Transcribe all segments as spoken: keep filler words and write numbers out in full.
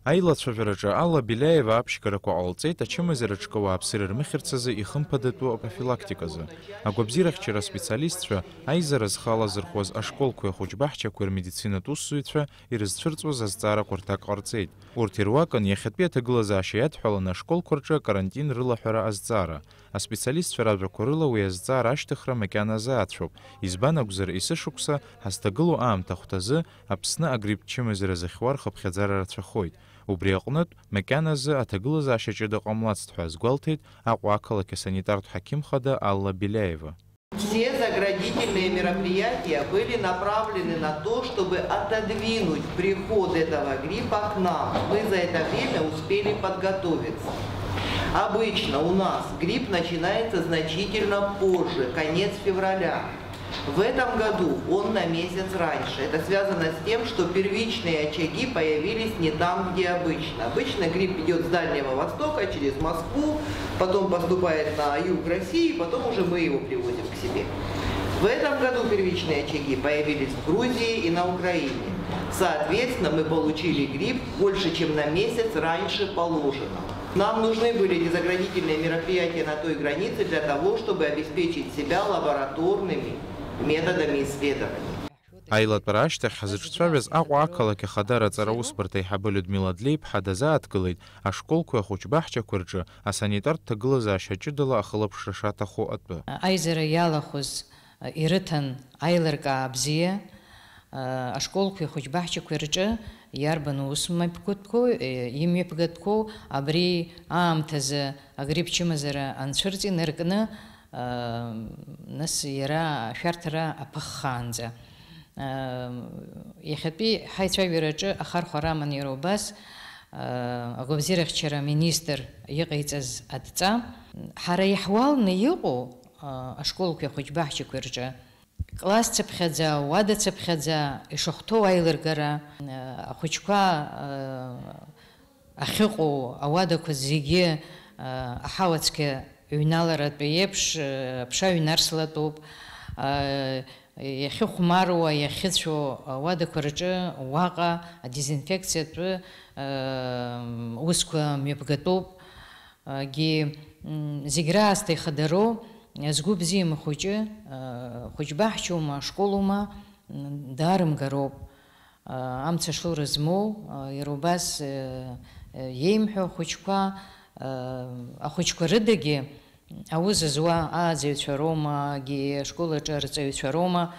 Аилацәажәараҿы Алла Беляева аԥшьгарақәа ҟалҵеит ачымазара аҿы ауааԥсыра рмыхьырц азы ихымԥадатәу апрофилактиказы. Агәабзиарахьчара аспециалистцәа аизара зхы алазырхәуаз ашколқәеи ахәыҷбаҳчақәеи рмедицинатә усзуҩцәа ирызцәырҵуаз азҵаарақәа рҭак ҟарҵеит. Урҭ ируакын иахьатәи аҭагылазаашьа иадҳәаланы ашколқәа рҿы акарантин рылаҳәара азҵаара. Аспециалистцәа ражәақәа рыла уи азҵаара ашьҭыхра макьана азаацәоуп, избан акәзар, есышықәса ҳазҭагылоу аамҭа ахәҭазы Аԥсны агрипп чымазара зыхьуа рхыԥхьаӡара рацәахоит. Убри аҟнытә, макьаназы аҭагылазаашьа ҷыда ҟамлацт ҳәа азгәалҭеит Аҟәа ақалақь асанитартә ҳақьым хада Алла Беляева. Все заградительные мероприятия были направлены на то, чтобы отодвинуть приход этого гриппа к нам. Мы за это время успели подготовиться. Обычно у нас грипп начинается значительно позже, конец февраля. В этом году он на месяц раньше. Это связано с тем, что первичные очаги появились не там, где обычно. Обычно грипп идет с Дальнего Востока через Москву, потом поступает на юг России, потом уже мы его привозим к себе. В этом году первичные очаги появились в Грузии и на Украине. Соответственно, мы получили грипп больше, чем на месяц раньше положенного. Нам нужны были эти заградительные мероприятия на той границе для того, чтобы обеспечить себя лабораторными методами исследований. Аилатәара ашьҭахь ҳзыҿцәажәаз Аҟәа ақалақь ахадара аҵара усбарҭа аиҳабы Людмила Длеиԥҳа дазааҭгылеит ашколқәеи ахәыҷбаҳчақәеи рҿы асанитартә ҭагылазаашьа ҷыдала ахылаԥшра шаҭаху атәы. Аизара иалахәыз ирыҭан аилыркаа бзиа, ашколқәеи ахәыҷбаҳчақәеи рҿы иарбан усмҩаԥгатәқәоу, имҩаԥгатәқәоу абри аамҭазы агрипп чымазара анцәырҵ инаркны, нас иара ашәарҭара аԥыххаанӡа. Иахьатәи ҳаицәажәараҿы ахархәара аман иара убас, агәабзиарахьчара аминистр иҟаиҵаз адҵа. Ҳара иаҳуалны иҟоу, ашколқәеи ахәыҷбаҳчақәеи рҿы класс цыԥхьаӡа, уада цыԥхьаӡа ишахәҭоу аилыргара, ахәыҷқәа ахьыҟоу ауадақәа зегьы аҳауа цқьа ҩналаратәы еиԥш, аԥша ҩнарслатәуп. Иахьыхәмаруа, иахьыцәоу ауадақәа рҿы уаҟа адезинфекциатәы усқәа мҩаԥгатәуп. Егьи, зегь раасҭа ихадароу, згәы бзиам ахәыҷы, хәыҷбаҳчоума, ашколума, даарымгароуп. Амца шоура змоу, иара убас, еимҳәо ахәыҷқәа, ахәыҷқәа рыдагьы аус зуа ааӡаҩцәа роума, егьи ашкол аҿы арҵаҩцәа роума,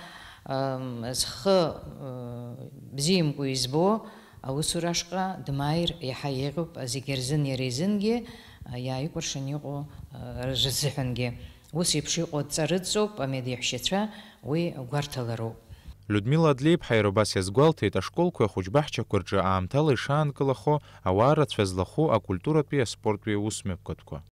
зхы бзиамкәа избо аусура ашҟа дмааир иаҳа еиӷьуп зегьы рзын, иара изынгьы, иааикәыршан иҟоу рзыҳәангьы. Ус еиԥш иҟоу адҵа рыдҵоуп амедеиҳәшьацәа, уи гәарҭалароуп. Людмила Адлеиԥҳа иара убас иазгәалҭеит ашколқәеи ахәыҷбаҳчақәа рҿы аамҭала ишаанкылахо ауаа рацәа злахәу акультуратәи аспорттәи аусмҩаԥгатәқәа.